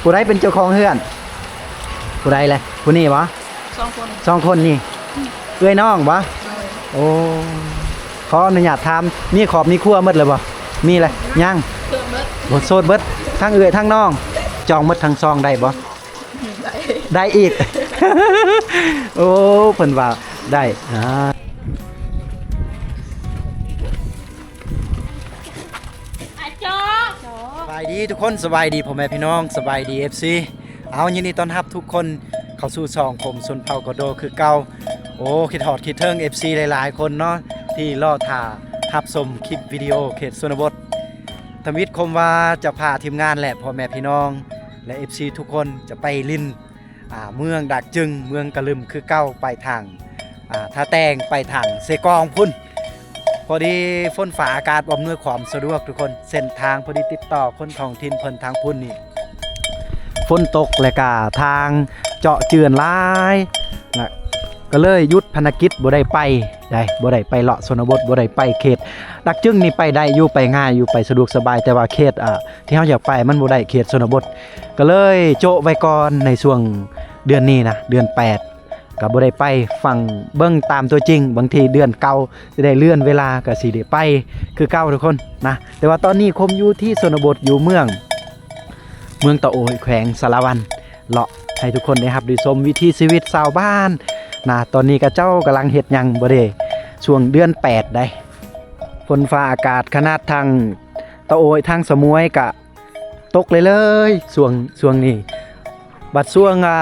ຜູ້ໃດເປັນເຈົ້າຂອງເຮືອນ? ຜູ້ໃດແຫຼະ? ຜູ້ນີ້ບໍ່? ສອງຄົນ ສອງຄົນນີ້ ເອື້ອຍນ້ອງບໍ່? ໂດຍ ໂອ້ ຂໍອະນຸຍາດຖາມ ມີຄອບມີຄົວໝົດແລ້ວບໍ່? ມີແລ້ວ ຍັງ? ໂສດເບິດ ໂອ້ ໂສດເບິດ ທັງເອື້ອຍທັງນ້ອງ ຈອງໝົດທັງສອງໄດ້ບໍ່? ໄດ້ ໄດ້ອີກ ໂອ້ ເພິ່ນວ່າໄດ້ ອ່າ ສະບາຍດີທຸກຄົນ ສະບາຍດີພໍ່ແມ່ພີ່ນ້ອງ ສະບາຍດີ ເອັຟຊີ ເອົາ ຍິນດີຕ້ອນຮັບທຸກຄົນເຂົ້າສູ່ຊ່ອງ ຄົມຊົນເຜົ່າກະໂດຄືເກົ່າ. ໂອ້ ຄິດຮອດຄິດເຖິງ ເອັຟຊີ ຫຼາຍໆຄົນເນາະ ທີ່ລໍຖ້າຮັບຊົມຄລິບວິດີໂອເຂດຊົນນະບົດ. ທຳອິດຄົມວ່າຈະພາທີມງານ ແລະ ພໍ່ແມ່ພີ່ນ້ອງ ແລະ ເອັຟຊີ ທຸກຄົນຈະໄປຫຼິ້ນ ອ່າ ເມືອງດາກຈຶງ ເມືອງກະລຶມຄືເກົ່າ ໄປທາງ ອ່າ ທ່າແຕງ ໄປທາງເຊກອງພຸ້ນ. ພໍດີຝົນຟ້າອາກາດບໍ່ອຳນວຍຄວາມສະດວກທຸກຄົນ ເສັ້ນທາງພໍດີຕິດຕໍ່ຄົນທ້ອງຖິ່ນເພິ່ນທາງພຸ້ນນີ້ ຝົນຕົກ ແລະກະທາງເຈາະເຈື່ອນຫຼາຍນະ ກະເລີຍຢຸດພາລະກິດ ບໍ່ໄດ້ໄປໃດ ບໍ່ໄດ້ໄປເລາະຊົນນະບົດ ບໍ່ໄດ້ໄປເຂດດາກຈຶງນີ້ ໄປໄດ້ຢູ່ ໄປງ່າຍຢູ່ ໄປສະດວກສະບາຍ ແຕ່ວ່າເຂດ ອ່າ ທີ່ເຮົາຢາກໄປມັນບໍ່ໄດ້ເຂດຊົນນະບົດ ກະເລີຍໂຈະໄວ້ກ່ອນໃນຊ່ວງເດືອນນີ້ນະ ເດືອນແປດ ກະບໍ່ໄດ້ໄປຟັງເບິ່ງຕາມຕົວຈິງ ບາງທີເດືອນເກົ້າຊິໄດ້ເລື່ອນເວລາ ກະຊິໄດ້ໄປຄືເກົ່າທຸກຄົນນະ. ແຕ່ວ່າຕອນນີ້ຄົມຢູ່ທີ່ຊົນນະບົດ ຢູ່ເມືອງ ເມືອງຕະໂອ້ຍ ແຂວງສາລະວັນ ເລາະໃຫ້ທຸກຄົນໄດ້ຮັບໄດ້ຊົມວິຖີຊີວິດຊາວບ້ານນະ. ຕອນນີ້ເຂົາເຈົ້າກຳລັງເຮັດຫຍັງບໍ່ເດ ຊ່ວງເດືອນແປດໃດ ຝົນຟ້າອາກາດ ຂະໜາດທາງຕະໂອ້ຍ ທາງສະໝວຍກະ ຕົກເລີຍໆ ຊ່ວງ ຊ່ວງນີ້ ບັດຊ່ວງ ອ່າ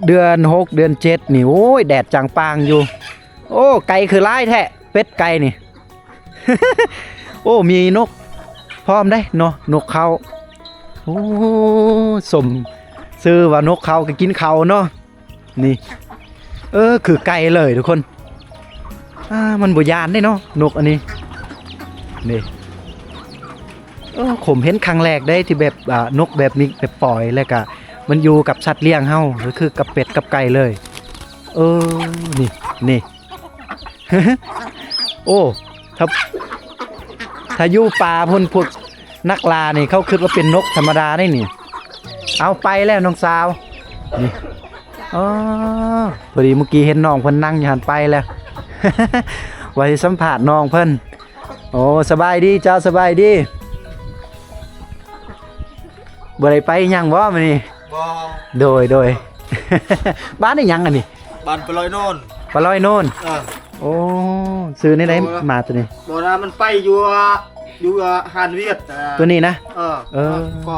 ເດືອນຫົກ ເດືອນເຈັດນີ້ ໂອ້ຍ ແດດຈ້າງປ່າງຢູ່. ໂອ້ ໄກ່ຄືຫຼາຍແທ້ ເປັດໄກ່ນີ້ ໂອ້ ມີນົກພ້ອມເດ້ເນາະ ນົກເຂົາ. ໂອ້ ສົມຊື່ວ່ານົກເຂົາກະກິນເຂົ້າເນາະ. ນີ້ ເອີ ຄືໄກ່ເລີຍທຸກຄົນ. ອ່າ ມັນບໍ່ຢ້ານເດ້ເນາະ ນົກອັນນີ້ ນີ້. ເອີ ຂົມເຫັນຄັ້ງແລກເດ້ທີ່ແບບ ອ່າ ນົກແບບນີ້ ແບບປ່ອຍ ແລ້ວກະມັນຢູ່ກັບສັດລ້ຽງເຮົາ ກະຄືກັບເປັດກັບໄກ່ເລີຍ. ເອີ ນີ້ ນີ້ ໂອ້ ຖ້າ ຖ້າຢູ່ປ່າພຸ້ນ ພວກນັກລ່ານີ້ ເຂົາຄິດວ່າເປັນນົກທຳມະດາເດ້ນີ້. ເອົາ ໄປແລ້ວນ້ອງສາວ ນີ້. ອໍ ພໍດີມື້ກີ້ເຫັນນ້ອງເພິ່ນນັ່ງຢູ່ຫັ້ນ ໄປແລ້ວ ວ່າຊິສຳພາດນ້ອງເພິ່ນ. ໂອ້ ສະບາຍດີເຈົ້າ ສະບາຍດີ. ບໍ່ໄດ້ໄປຫຍັງບໍ່ມື້ນີ້? ບໍ່. ໂດຍ ໂດຍ. ບ້ານອີ່ຫຍັງອັນນີ້? ບ້ານປະລອຍໂນນ. ປະລອຍໂນນ. ເອີ. ໂອ້ ຊື່ແນວໃດ ໂດຍ ໝາໂຕນີ້? ບໍ່ນະ ມັນໄປຢູ່ ຢູ່ຮ້ານຫວຽດນະ ໂຕນີ້ນະ? ເອີ ເອີ ກໍ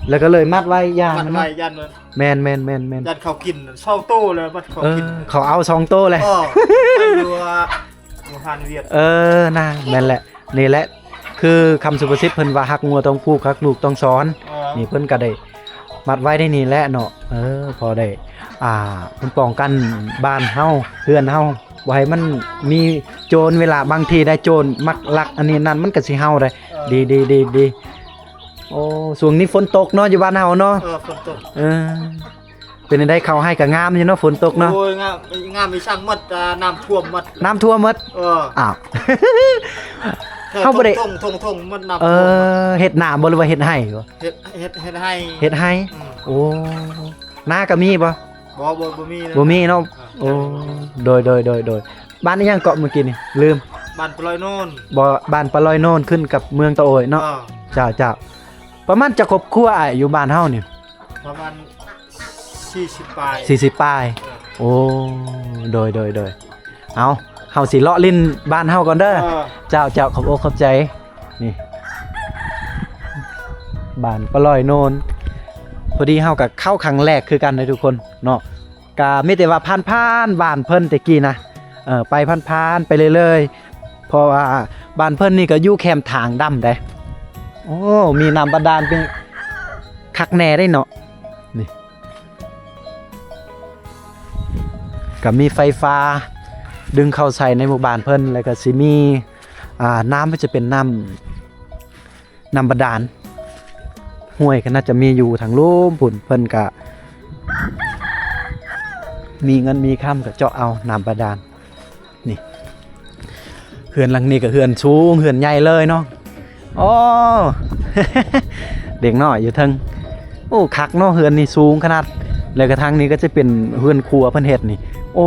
ແລ້ວກໍເລີຍມັດໄວ້ຢ້ານມັນເນາະ. ມັດໄວ້ຢ້ານມັນ. ແມ່ນໆໆໆ. ຢ້ານເຂົາກິນ ສອງໂຕແລ້ວ ມັດເຂົາກິນ. ເອີ ເຂົາເອົາສອງໂຕແລ້ວ. ເອີ ໄປຢູ່ ຢູ່ຮ້ານຫວຽດ. ເອີ ນະ ແມ່ນແຫຼະ. ນີ້ແຫຼະ ຄືຄຳສຸພາສິດເພິ່ນວ່າ ຮັກງົວຕ້ອງຜູກ ຮັກລູກຕ້ອງສອນ. ເອີ ນີ້ເພິ່ນກະໄດ້ມັດໄວ້ໃນນີ້ແຫຼະເນາະ. ເອີ ພໍໄດ້ ອ່າ ປ້ອງກັນບ້ານເຮົາ ເຮືອນເຮົາ ບໍ່ໃຫ້ມັນມີໂຈນ. ເວລາບາງທີໄດ້ໂຈນມັກລັກອັນນີ້ນັ້ນ ມັນກະຊິເຫົ່າໄດ໋. ເອີ ດີ ດີ ດີ ດີ. ໂອ້ ຊ່ວງນີ້ຝົນຕົກເນາະ ຢູ່ບ້ານເຮົາເນາະ. ເອີ ຝົນຕົກ. ເອີ ເປັນຈັ່ງໃດ ເຂົ້າໄຮ່ກະງາມຢູ່ເນາະ ຝົນຕົກເນາະ? ໂອ້ຍ ງາມ ງາມອີ່ສັງໝົດ ອ່າ ນ້ຳຖ້ວມໝົດ. ນ້ຳຖ້ວມໝົດ? ເອີ ອ້າວ ເຮົາບໍ່ໄດ້ ທົ່ງ ທົ່ງ ທົ່ງໝົດນ້ຳ. ເອີ ເຮັດນາບໍ່ ຫຼືວ່າເຮັດໄຮ່ບໍ່? ເຮັດ ເຮັດ ເຮັດໄຮ່. ເຮັດໄຮ່. ອືມ ໂອ້ ນາກະມີບໍ່? ບໍ່ ບໍ່ ບໍ່ມີເລີຍ ບໍ່ມີເນາະ. ອ່າ ໂອ້ ໂດຍ ໂດຍ ໂດຍ ໂດຍ. ບ້ານອີ່ຫຍັງເກາະມື້ກີ້ນີ້ ລືມ? ບ້ານປະລອຍໂນນ. ບໍ່ ບ້ານປະລອຍໂນນ ຂຶ້ນກັບເມືອງຕະໂອ້ຍເນາະ. ເອີ ເຈົ້າ ເຈົ້າ. ປະມານຈັກຄອບຄົວອ້າຍ ຢູ່ບ້ານເຮົານີ້? ປະມານສີ່ສິບປາຍ. ສີ່ສິບປາຍ. ເອີ ໂອ້ ໂດຍ ໂດຍ ໂດຍ. ເອົາ ເຮົາຊິເລາະຫຼິ້ນບ້ານເຮົາກ່ອນເດີ. ເອີ ເຈົ້າ ເຈົ້າ ຂອບອົກຂອບໃຈ. ນີ້ ບ້ານປະລອຍໂນນ. ພໍດີເຮົາກະເຂົ້າຄັ້ງແລກຄືກັນເດ້ທຸກຄົນເນາະ. ກະມີແຕ່ວ່າຜ່ານໆ ບ້ານເພິ່ນແຕ່ກີ້ນະ. ເອີ ໄປຜ່ານໆ ໄປເລື້ອຍໆ ເພາະວ່າບ້ານເພິ່ນນີ້ກະຢູ່ແຄມທາງດຳໃດ໋. ໂອ້ ມີນ້ຳບາດານເປັນຄັກແນ່ເດ້ເນາະ. ນີ້ ກະມີໄຟຟ້າດຶງເຂົ້າໃສ່ໃນໝູ່ບ້ານເພິ່ນ ແລ້ວກະຊິມີ ອ່າ ນ້ຳ ມັນຈະເປັນນ້ຳ ນ້ຳບາດານ. ຫ້ວຍກະໜ້າຈະມີຢູ່ທາງລຸ່ມພຸ້ນ ເພິ່ນກະມີເງິນມີຄຳກະເຈາະເອົານ້ຳບາດານ. ນີ້ ເຮືອນຫຼັງນີ້ກະເຮືອນສູງ ເຮືອນໃຫຍ່ເລີຍເນາະ. ໂອ້ ເດັກນ້ອຍຢູ່ເທິງ. ໂອ້ ຄັກເນາະ ເຮືອນນີ້ສູງຂະໜາດ. ແລ້ວກະທາງນີ້ກໍຈະເປັນເຮືອນຄົວເພິ່ນເຮັດນີ້. ໂອ້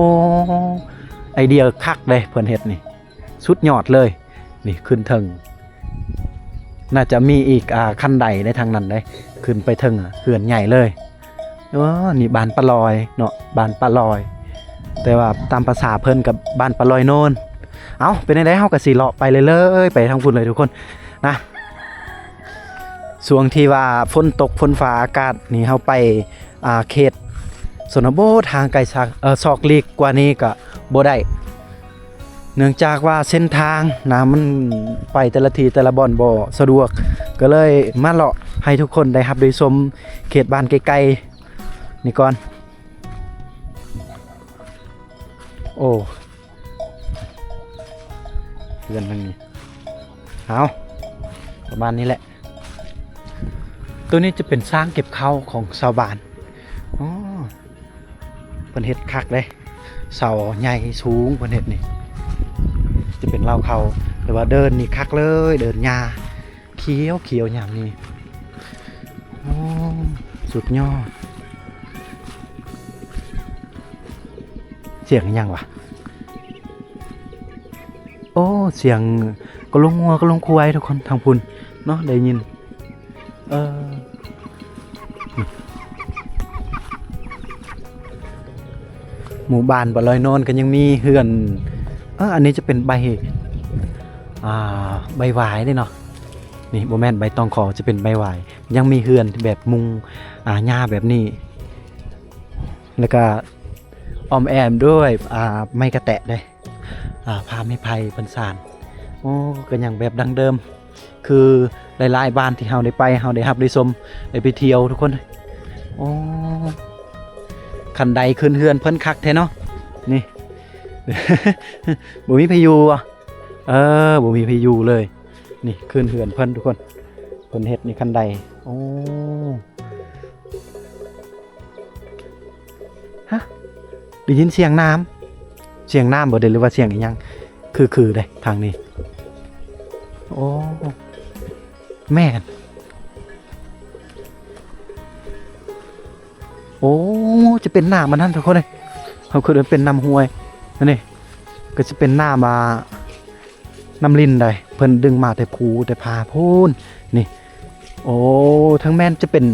ໄອເດຍຄັກເດ້ເພິ່ນເຮັດນີ້ ສຸດຍອດເລີຍ. ນີ້ຂຶ້ນເທິງ ໜ້າຈະມີອີກ ອ່າ ຂັ້ນໄດໃນທາງນັ້ນເດ້ ຂຶ້ນໄປເທິງ ອ່າ ເຮືອນໃຫຍ່ເລີຍ. ເອີ ນີ້ບ້ານປາລອຍເນາະ ບ້ານປາລອຍ ແຕ່ວ່າຕາມພາສາເພິ່ນກັບບ້ານປາລອຍໂນນ. ເອົ້າ ເປັນຈັ່ງໃດ ເຮົາກໍຊິເລາະໄປເລື້ອຍໆ ໄປທາງພຸ້ນເລີຍທຸກຄົນນະ. ຊ່ວງທີ່ວ່າຝົນຕົກຝົນຟ້າອາກາດນີ້ ເຮົາໄປ ອ່າ ເຂດຊົນນະບົດຫ່າງໄກ ເອີ ຊອກຫຼີກກວ່ານີ້ກໍບໍ່ໄດ້ ເນື່ອງຈາກວ່າເສັ້ນທາງນະ ມັນໄປແຕ່ລະທີ່ແຕ່ລະບ່ອນບໍ່ສະດວກ ກໍເລີຍມາເລາະໃຫ້ທຸກຄົນໄດ້ຮັບໄດ້ຊົມເຂດບ້ານໃກ້ໆນີ້ກ່ອນ. ໂອ້ ເຮືອນຫຼັງນີ້ ເອົາ ປະມານນີ້ແຫຼະ. ໂຕນີ້ຈະເປັນສາງເກັບເຂົ້າຂອງຊາວບ້ານ. ອໍ ເພິ່ນເຮັດຄັກເດ້ ເສົາໃຫຍ່ສູງເພິ່ນເຮັດນີ້ ຈະເປັນເລົ້າເຂົ້າ. ແຕ່ວ່າເດີ່ນນີ້ຄັກເລີຍ ເດີ່ນຫຍ້າຂຽວໆ ຍາມນີ້. ໂອ້ ສຸດຍອດ. ສຽງອີ່ຫຍັງວະ? ໂອ້ ສຽງກະໂຫຼງງົວກະໂຫຼງຄວາຍທຸກຄົນ ທາງພຸ້ນເນາະ ໄດ້ຍິນ. ເອີ ໝູ່ບ້ານປາລອຍໂນນກໍຍັງມີເຮືອນ. ເອີ ອັນນີ້ຈະເປັນໃບ ອ່າ ໃບຫວາຍເດ້ເນາະ. ນີ້ບໍ່ແມ່ນໃບຕອງຂໍ ຈະເປັນໃບຫວາຍ. ຍັງມີເຮືອນແບບມຸງ ອ່າ ຫຍ້າແບບນີ້ ແລ້ວກະອ້ອມແອ້ມດ້ວຍ ອ່າ ໄມ້ກະແຕະເດ້ ອ່າ ຜ້າໄມ້ໄຜ່ເພິ່ນສານ. ໂອ້ ກໍຍັງແບບດັ້ງເດີມ ຄືຫຼາຍໆບ້ານທີ່ເຮົາໄດ້ໄປ ເຮົາໄດ້ຮັບໄດ້ຊົມ ໄດ້ໄປທ່ຽວທຸກຄົນ. ໂອ້ ຄັນໄດຂຶ້ນເຮືອນເພິ່ນຄັກແທ້ເນາະ ນີ້ ບໍ່ມີໃຜຢູ່ບໍ່? ເອີ ບໍ່ມີໃຜຢູ່ເລີຍ. ນີ້ຂຶ້ນເຮືອນເພິ່ນທຸກຄົນ ເພິ່ນເຮັດນີ້ຄັນໄດ. ໂອ້ ຮະ ໄດ້ຍິນສຽງນ້ຳ ສຽງນ້ຳບໍ່ເດ້ ຫຼືວ່າສຽງອີ່ຫຍັງ? ຄືໆເດ້ທາງນີ້. ໂອ້ ແມ່ນ. ໂອ້ ຈະເປັນນ້ຳອັນນັ້ນທຸກຄົນເອີຍ ເຮົາຄິດວ່າເປັນນ້ຳຫ້ວຍ. ອັນນີ້ກໍຈະເປັນນ້ຳ ອ່າ ນ້ຳລິນໃດ ເພິ່ນດຶງມາແຕ່ພູແຕ່ຜາພຸ້ນ. ນີ້ ໂອ້ ເຖິງແມ່ນຈະເປັນ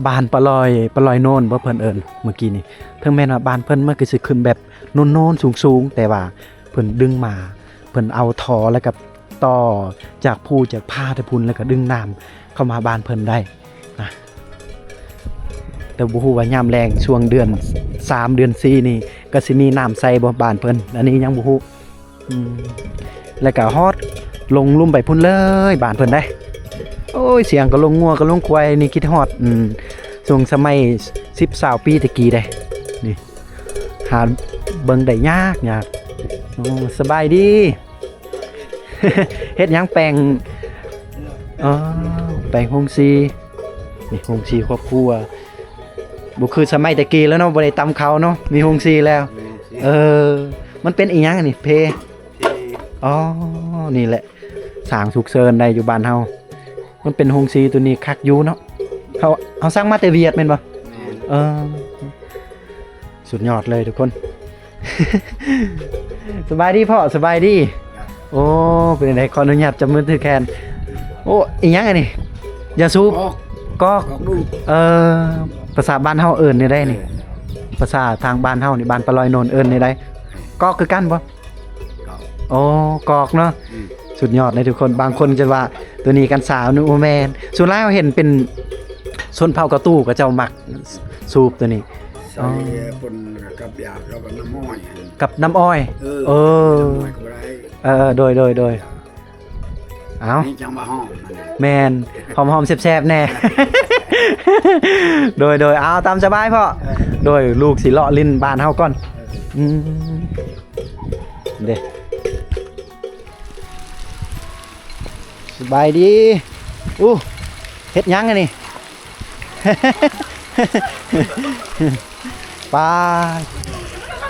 ບ້ານປາລອຍ ປາລອຍໂນນບໍ່ ເພິ່ນເອີ້ນເມື່ອກີ້ນີ້ ເຖິງແມ່ນວ່າບ້ານເພິ່ນມັນກໍຊິຂຶ້ນແບບໂນນໆ ສູງໆ ແຕ່ວ່າເພິ່ນດຶງມາ ເພິ່ນເອົາທໍ່ ແລ້ວກໍຕໍ່ຈາກພູຈາກຜາແຕ່ພຸ້ນ ແລ້ວກໍດຶງນ້ຳເຂົ້າມາບ້ານເພິ່ນໄດ້ນະ. ແຕ່ບໍ່ຮູ້ວ່າຍາມແລ້ງຊ່ວງເດືອນສາມເດືອນສີ່ນີ້ ກໍຊິມີນ້ຳໃຊ້ບໍ່ບ້ານເພິ່ນ ອັນນີ້ຍັງບໍ່ຮູ້. ອືມ ແລ້ວກໍຮອດລົງລຸ່ມໄປພຸ້ນເລີຍ ບ້ານເພິ່ນເດ້. ໂອ້ຍ ສຽງກະໂຫຼງງົວກະໂຫຼງຄວາຍນີ້ ຄິດຮອດ ອືມ ຊ່ວງສະໄໝສິບຊາວປີແຕ່ກີ້ເດ້. ນີ້ ຫາເບິ່ງໄດ້ຍາກ ຍາກ. ໂອ້ ສະບາຍດີ. ເຮັດຫຍັງແປງ? ອໍ ແປງໂຮງສີ. ນີ້ໂຮງສີຄອບຄົວ ບໍ່ຄືສະໄໝແຕ່ກີ້ແລ້ວເນາະ ບໍ່ໄດ້ຕຳເຂົ້າເນາະ ມີໂຮງສີແລ້ວ. ມີໂຮງສີ. ເອີ ມັນເປັນອີ່ຫຍັງອັນນີ້? ເພ? ເພ. ອໍ ນີ້ແຫຼະ ສ້າງສຸກເສີນໄດ້ຢູ່ບ້ານເຮົາ. ມັນເປັນໂຮງສີໂຕນີ້ຄັກຢູ່ເນາະ. ເຮົາ ເຮົາສັ່ງມາແຕ່ຫວຽດແມ່ນບໍ່? ແມ່ນ. ເອີ ສຸດຍອດເລີຍທຸກຄົນ. ສະບາຍດີພໍ່ ສະບາຍດີ. ໂອ້ ເປັນຈັ່ງໃດ ຂໍອະນຸຍາດຈັບມືຖືແຂນ. ໂອ້ ອີ່ຫຍັງອັນນີ້? ຢາສູບ? ກອກ. ກອກ. ກອກດູດ. ເອີ ພາສາບ້ານເຮົາເອີ້ນແນວໃດນີ້? ເອີ ພາສາທາງບ້ານເຮົານີ້ ບ້ານປາລອຍໂນນເອີ້ນແນວໃດ? ກອກຄືກັນບໍ່? ກອກ. ໂອ້ ກອກເນາະ. ອືມ ສຸດຍອດເລີຍທຸກຄົນ. ບາງຄົນຈະວ່າໂຕນີ້ກັນຊາ ໂອແມ່ນ. ສ່ວນຫຼາຍເຮົາເຫັນເປັນຊົນເຜົ່າກະຕູ ເຂົາເຈົ້າມັກສູບໂຕນີ້. ໃສ່ ອໍ ປົນກັບຢາ ກັບນ້ຳອ້ອຍ. ກັບນ້ຳອ້ອຍ. ເອີ ເອີ ນ້ຳອ້ອຍກໍບໍ່ໄດ້. ເອີ ໂດຍ ໂດຍ ໂດຍ. ເອົ້າ ນີ້ຈັ່ງວ່າຫອມ. ແມ່ນ ຫອມໆ ແຊບໆ ແດ່. ໂດຍ ໂດຍ ເອົາ ຕາມສະບາຍພໍ່. ເອີ ໂດຍ ລູກຊິເລາະຫຼິ້ນບ້ານເຮົາກ່ອນ. ເອີ ອືມ ເດ້ ສະບາຍດີ. ອູ້ ເຮັດຫຍັງອັນນີ້? ປາ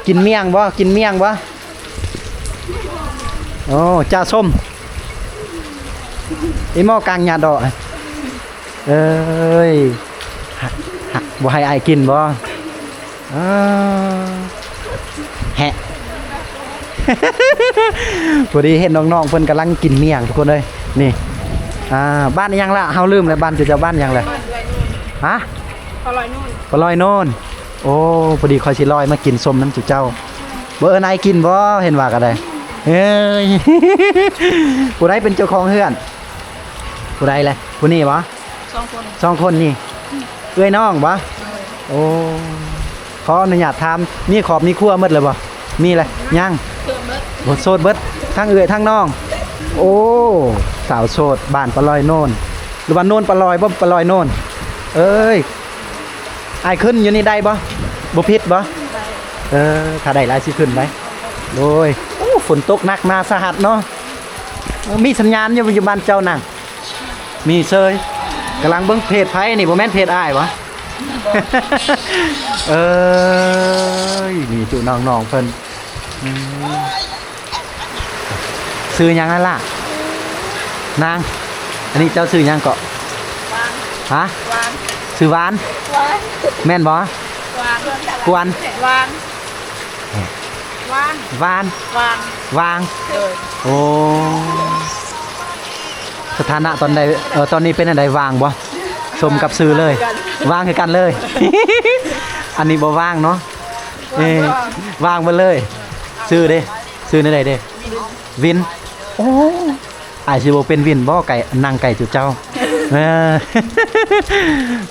ກິນມ້ຽງບໍ່? ກິນມ້ຽງບໍ່? ໂອ້ ຈາສົ້ມ ອີໝໍ້ກາງຍາດອກ. ເອີຍ ຫະ ຫະ ບໍ່ໃຫ້ອ້າຍກິນບໍ່? ເອີ ແຮະ ພໍດີເຫັນນ້ອງໆເພິ່ນກຳລັງກິນໝ້ຽງທຸກຄົນເອີຍ. ນີ້ ອ່າ ບ້ານອີ່ຫຍັງລະ? ເຮົາລືມແລ້ວ ບ້ານເຈົ້າ ເຈົ້າບ້ານຫຍັງລະ? ຮະ? ປາລອຍໂນນ ປາລອຍໂນນ. ໂອ້ ພໍດີຂ້ອຍຊິລອຍມາກິນສົ້ມນຳເຈົ້າ. ບໍ່ເອີ້ນອ້າຍກິນບໍ່? ເຫັນວ່າກໍໄດ້. ເອີຍ ຜູ້ໃດເປັນເຈົ້າຂອງເຮືອນ? ຜູ້ໃດແຫຼະ? ຜູ້ນີ້ບໍ່? ສອງຄົນ ສອງຄົນນີ້ ເອື້ອຍນ້ອງບໍ່? ໂອ້ ຂໍອະນຸຍາດຖາມ ມີຄອບມີຄົວໝົດແລ້ວບໍ່? ມີແຫຼະ ຍັງ? ໂສດເບິດ ໂສດເບິດ ທັງເອື້ອຍທັງນ້ອງ. ໂອ້ ສາວໂສດ ບ້ານປາລອຍໂນນ ຫຼືວ່າໂນນປາລອຍບໍ່? ປາລອຍໂນນ. ເອີຍ ອ້າຍຂຶ້ນຢູ່ນີ້ໄດ້ບໍ່? ບໍ່ຜິດບໍ່? ເອີ ຖ້າໄດ້ຫຼາຍຊິຂຶ້ນໄດ໋. ໂດຍ ໂອ້ ຝົນຕົກໜັກໜາສາຫັດເນາະ. ມີສັນຍານຢູ່ ຢູ່ບ້ານເຈົ້ານະ? ມີເຊີຍ. ກຳລັງເບິ່ງເພຈໃຜນີ້? ບໍ່ແມ່ນເພຈອ້າຍບໍ່? ເອີຍ ນີ້ຈຸນ້ອງໆເພິ່ນ. ອືມ ຊື່ຫຍັງຫັ້ນລະ ນາງ? ອັນນີ້ເຈົ້າຊື່ຫຍັງເກາະ? ຫາ? ຊື່ຫວານ ແມ່ນບໍ່? ກວນ ຫວານ ຫວານ ຫວານ ຫວານ ຫວານ ໂອ້ ສະຖານະຕອນໃດ? ເອີ ຕອນນີ້ເປັນອັນໃດ? ຫວ່າງບໍ່? ສົມກັບຊື່ເລີຍ ຫວ່າງຄືກັນເລີຍ. ອັນນີ້ບໍ່ຫວ່າງເນາະ. ເອີ ຫວ່າງເບິດເລີຍ. ຊື່ເດ? ຊື່ແນວໃດເດ? ວິນ. ໂອ້ ອ້າຍຊິບໍ່ເປັນວິນບໍ່? ໄກ່ ນັ່ງໄກ່ຈຸເຈົ້າ. ເອີ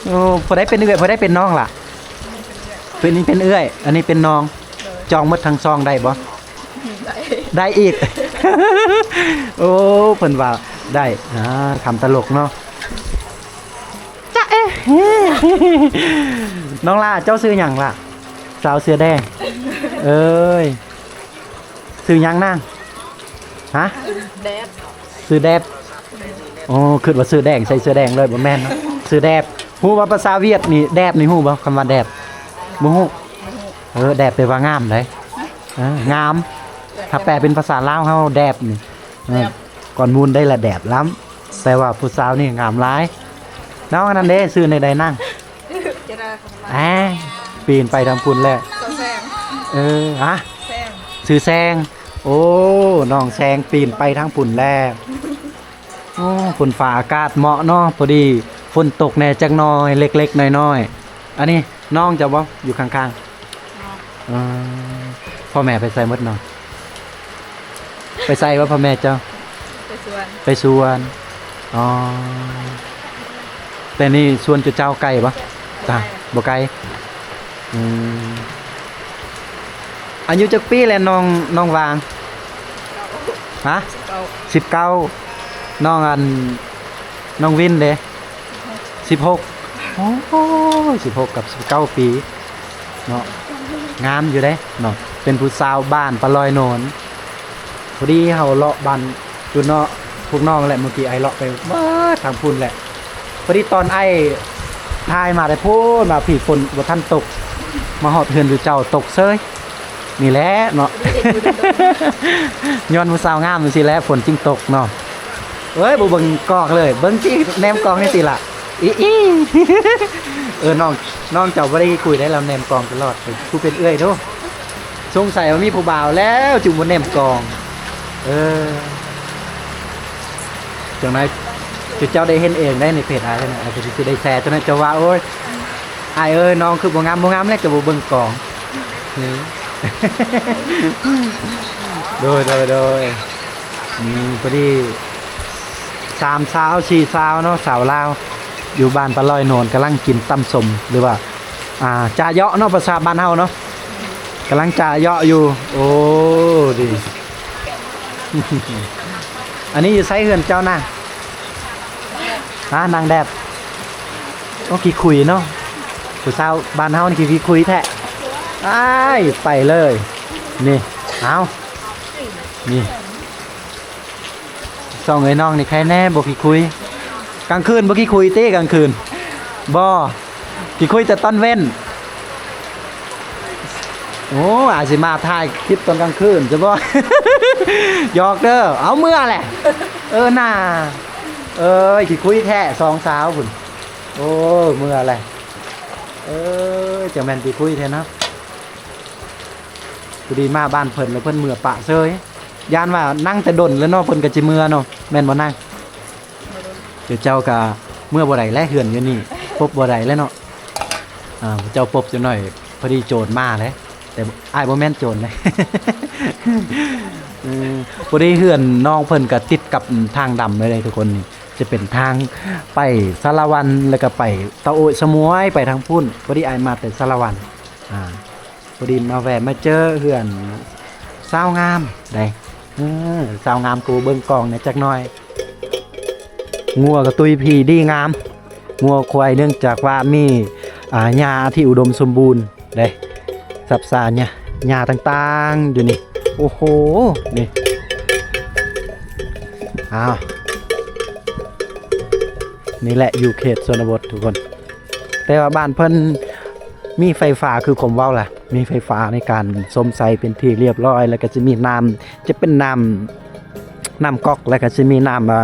ໂອ້ ຜູ້ໃດເປັນເອື້ອຍ ຜູ້ໃດເປັນນ້ອງລະ? ເປັນ ເປັນເອື້ອຍ ອັນນີ້ເປັນນ້ອງ. ຈອງໝົດທັງຊ່ອງໄດ້ບໍ່? ໄດ້ ໄດ້ອີກ. ໂອ້ ເພິ່ນວ່າໄດ້ ອ່າ ຄຳຕະຫຼົກເນາະ. ຈະເອ ນ້ອງຫຼ້າ ເຈົ້າຊື່ຫຍັງລະ? ສາວເສືອແດງ. ເອີຍ ຊື່ຫຍັງນາງ? ຮະ? ແດບ ຊື່ແດບ. ໂອ້ ຄິດວ່າຊື່ແດງ ໃສ່ເສືອແດງເລີຍ ບໍ່ແມ່ນເນາະ ຊື່ແດບ. ຮູ້ວ່າພາສາຫວຽດນີ້ ແດບນີ້ຮູ້ບໍ່? ຄຳວ່າແດບ ບໍ່ຮູ້. ເອີ ແດບແປວ່າງາມເດ້. ເອີ ງາມ. ຖ້າແປເປັນພາສາລາວເຮົາ ແດບນີ້ ເອີ ກ່ອນມູນໄດ້ລະແດບລ້ຳ ແປວ່າຜູ້ສາວນີ້ງາມຫຼາຍ. ນ້ອງອັນນັ້ນເດ້ ຊື່ແນວໃດນາງ? ອ່າ ປີນໄປທາງພຸ້ນແລ້ວ. ຊື່ແຊງ. ເອີ ຮະ? ແຊງ. ຊື່ແຊງ. ໂອ້ ນ້ອງແຊງປີນໄປທາງພຸ້ນແລ້ວ. ໂອ້ ຝົນຟ້າອາກາດເໝາະເນາະ ພໍດີຝົນຕົກແດ່ຈັກໜ່ອຍ ເລັກໆນ້ອຍໆ. ອັນນີ້ນ້ອງເຈົ້າບໍ່? ຢູ່ຂ້າງໆ. ນ້ອງ. ເອີ ພໍ່ແມ່ໄປໃສໝົດນ້ອງ? ໄປໃສວະພໍ່ແມ່ເຈົ້າ? ໄປສວນ. ໄປສວນ. ອໍ ແຕ່ນີ້ສວນຈຸເຈົ້າໄກບໍ່? ບໍ່ໄກ. ຕາ ບໍ່ໄກ. ອືມ ອາຍຸຈັກປີແລ້ວນ້ອງ ນ້ອງຫວ່າງ? ຮະ? ສິບເກົ້າ. ສິບເກົ້າ. ນ້ອງອັນ ນ້ອງວິນເດ? ສິບຫົກ. ໂອ້ ສິບຫົກກັບສິບເກົ້າປີເນາະ ງາມຢູ່ເດ້ເນາະ ເປັນຜູ້ສາວບ້ານປາລອຍໂນນ. ພໍດີເຮົາເລາະບ້ານຢູ່ເນາະ ພວກນ້ອງແຫຼະ ມື້ກີ້ອ້າຍເລາະໄປເບິດທາງພຸ້ນແຫຼະ. ພໍດີຕອນອ້າຍຖ່າຍມາແຕ່ພຸ້ນມາພີ້ ຝົນບໍ່ທັນຕົກ ມາຮອດເຮືອນຢູ່ເຈົ້າຕົກເສີຍ. ນີ້ແຫຼະເນາະ ຍ້ອນຜູ້ສາວງາມຈັ່ງຊີ້ແຫຼະ ຝົນຈຶ່ງຕົກເນາະ. ເອີຍ ບໍ່ເບິ່ງກ້ອງເລີຍ ເບິ່ງຕິ ແນມກ້ອງນີ້ຕິລະ ອີ ອີ. ເອີ ນ້ອງ ນ້ອງເຈົ້າບໍ່ໄດ້ຄຸຍໄດ້ ລາວແນມກ້ອງຕະຫຼອດ ຜູ້ເປັນເອື້ອຍເດ້ ສົງໄສວ່າມີຜູ້ບ່າວແລ້ວຈຶ່ງບໍ່ແນມກ້ອງ. ເອີ ຈັ່ງໃດເຈົ້າໄດ້ເຫັນເອງໄດ້ໃນເພຈອ້າຍນັ້ນ ອ້າຍກໍຊິໄດ້ແຊ ຈັ່ງໃດເຈົ້າວ່າ ໂອ້ຍ ອ້າຍເອີຍ ນ້ອງຄືບໍ່ງາມ ບໍ່ງາມແລ້ວ ເຈົ້າບໍ່ເບິ່ງກ້ອງ. ໂດຍ ໂດຍ ໂດຍ. ອືມ ພໍດີສາມສາວ ສີ່ສາວເນາະ ສາວລາວ ຢູ່ບ້ານປາລອຍໂນນ ກຳລັງກິນຕຳສົ້ມ ຫຼືວ່າ ອ່າ ຈາເຍາະເນາະ ພາສາບ້ານເຮົາເນາະ ກຳລັງຈາເຍາະຢູ່. ໂອ້ ດີ ອັນນີ້ຢູ່ໃສເຮືອນເຈົ້ານະ? ຮະ? ນາງແດດ. ໂອ້ ຂີ້ຄຸຍເນາະ ຜູ້ສາວບ້ານເຮົານີ້ຂີ້ຄຸຍແທ້. ອ້າຍ ໄປເລີຍ ນີ້ ເອົາ ນີ້ ສອງເອື້ອຍນ້ອງນີ້ໃຄແນ່ ບໍ່ຂີ້ຄຸຍ. ກາງຄືນບໍ່ຂີ້ຄຸຍຕິ? ກາງຄືນບໍ່ ຂີ້ຄຸຍແຕ່ຕອນເວັນ. ໂອ້ ອາດຊິມາຖ່າຍຄລິບຕອນກາງຄືນຊະບໍ່? ຫຍອກເດີ ເອົາເມືອແຫຼະ. ເອີ ໜ້າ ເອີຍ ຂີ້ຄຸຍແທ້ ສອງສາວພຸ້ນ. ໂອ້ ເມືອແຫຼະ. ເອີ ຈັ່ງແມ່ນຊິຄຸຍແທ້ເນາະ. ພໍດີມາບ້ານເພິ່ນແລ້ວເພິ່ນເມືອປະເຊີຍ. ຢ້ານວ່ານັ່ງແຕ່ດົນແລ້ວເນາະ ເພິ່ນກໍຊິເມືອເນາະ ແມ່ນບໍ່ນາງ? ເຈົ້າກໍເມືອບໍ່ໄດ້ແຫຼະ ເຮືອນຢູ່ນີ້ປົບບໍ່ໄດ້ແຫຼະເນາະ. ອ່າ ເຈົ້າປົບຈັກໜ້ອຍ ພໍດີໂຈນມາແຫຼະ ແຕ່ອ້າຍບໍ່ແມ່ນໂຈນເດ້. ເອີ ພໍດີເຮືອນນ້ອງເພິ່ນກໍຕິດກັບທາງດຳເລີຍເດ້ທຸກຄົນ. ນີ້ຈະເປັນທາງໄປສາລະວັນ ແລ້ວກໍໄປຕະໂອ້ຍສະໝວຍ ໄປທາງພຸ້ນ. ພໍດີອ້າຍມາແຕ່ສາລະວັນ ອ່າ ພໍດີມາແວ່ມາເຈີເຮືອນສາວງາມໄດ໋. ເອີ ສາວງາມກໍເບິ່ງກ້ອງແດ່ຈັກໜ້ອຍ. ງົວກໍຕຸ້ຍພີດີງາມ ງົວຄວາຍ ເນື່ອງຈາກວ່າມີ ອ່າ ຫຍ້າທີ່ອຸດົມສົມບູນເດ້ ສັບສາຫຍ້າ ຫຍ້າຕ່າງໆຢູ່ນີ້. ໂອ້ໂຫ ນີ້ ອ້າວ ນີ້ແຫຼະຢູ່ເຂດຊົນນະບົດທຸກຄົນ. ແຕ່ວ່າບ້ານເພິ່ນມີໄຟຟ້າ ຄືຄວາມເວົ້າລະ ມີໄຟຟ້າໃນການຊົມໃຊ້ເປັນທີ່ລຽບຮ້ອຍ ແລ້ວກໍຈະມີນ້ຳ ຈະເປັນນ້ຳ ນ້ຳກັອກ ແລ້ວກໍຈະມີນ້ຳ ອ່າ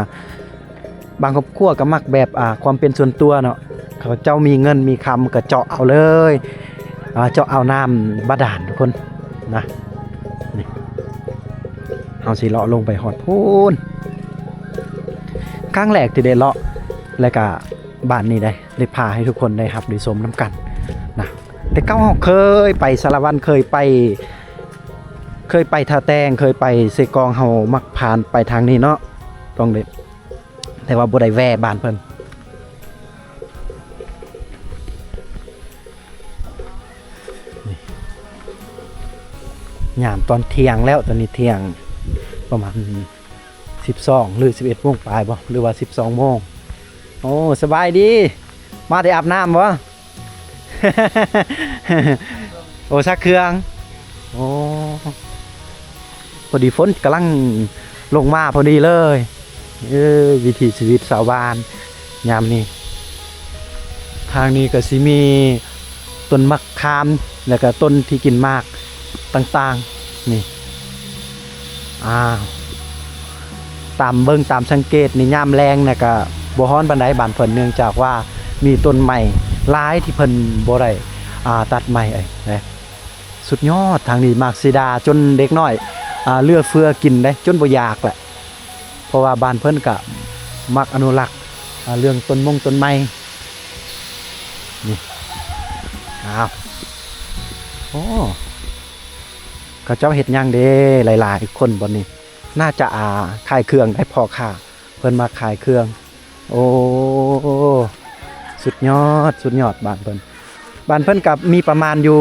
ບາງຄອບຄົວກໍມັກແບບ ອ່າ ຄວາມເປັນສ່ວນຕົວເນາະ ເຂົາເຈົ້າມີເງິນມີຄຳກໍເຈາະເອົາເລີຍ ອ່າ ເຈາະເອົານ້ຳບາດານທຸກຄົນນະ. ນີ້ ເຮົາຊິເລາະລົງໄປຮອດພຸ້ນ ຄັ້ງແລກທີ່ໄດ້ເລາະ ແລ້ວກໍ ບ້ານນີ້ໄດ້ ໄດ້ພາໃຫ້ທຸກຄົນໄດ້ຮັບໄດ້ຊົມນຳກັນນະ. ແຕ່ເກົ່າເຮົາເຄີຍໄປສາລະວັນ ເຄີຍໄປ ເຄີຍໄປທ່າແຕງ ເຄີຍໄປເຊກອງ ເຮົາມັກຜ່ານໄປທາງນີ້ເນາະ ຕ້ອງໄດ້ ແຕ່ວ່າບໍ່ໄດ້ແວ່ບ້ານເພິ່ນ. ນີ້ ຍາມຕອນທ່ຽງແລ້ວ ຕອນນີ້ທ່ຽງປະມານ ສິບສອງ ຫຼື ສິບເອັດໂມງປາຍບໍ່ ຫຼືວ່າ ສິບສອງໂມງ. ໂອ້ ສະບາຍດີ ມາແຕ່ອາບນ້ຳບໍ່? ໂອ້ ຊັກເຄື່ອງ. ໂອ້ ພໍດີຝົນກຳລັງລົງມາພໍດີເລີຍ. ເອີ ວິຖີຊີວິດຊາວບ້ານຍາມນີ້. ທາງນີ້ກໍຊິມີຕົ້ນໝາກຂາມ ແລ້ວກໍຕົ້ນທີ່ກິນໝາກຕ່າງໆ ນີ້ ອ້າວ ຕາມເບິ່ງຕາມສັງເກດນີ້ ຍາມແລງນະກະບໍ່ຮ້ອນປານໃດບ້ານເພິ່ນ ເນື່ອງຈາກວ່າມີຕົ້ນໄມ້ຫຼາຍທີ່ເພິ່ນບໍ່ໄດ້ ອ່າ ຕັດໄມ້ເອີຍ. ສຸດຍອດ ທາງນີ້ໝາກສີດາຈົນເດັກນ້ອຍ ອ່າ ເຫຼືອເຟືອກິນເດ້ ຈົນບໍ່ຢາກແຫຼະ. ເພາະວ່າບ້ານເພິ່ນກະມັກອະນຸລັກ ອ່າ ເລື່ອງຕົ້ນມົງຕົ້ນໄມ້ ນີ້ ອ້າວ ໂອ້ ເຂົາເຈົ້າເຮັດຫຍັງເດ້ ຫຼາຍໆຄົນບ່ອນນີ້? ໜ້າຈະ ອ່າ ຂາຍເຄື່ອງໄດ໋ ພໍ່ຄ້າເພິ່ນມາຂາຍເຄື່ອງ. ໂອ້ ສຸດຍອດ ສຸດຍອດ ບ້ານເພິ່ນ ບ້ານເພິ່ນກະມີປະມານຢູ່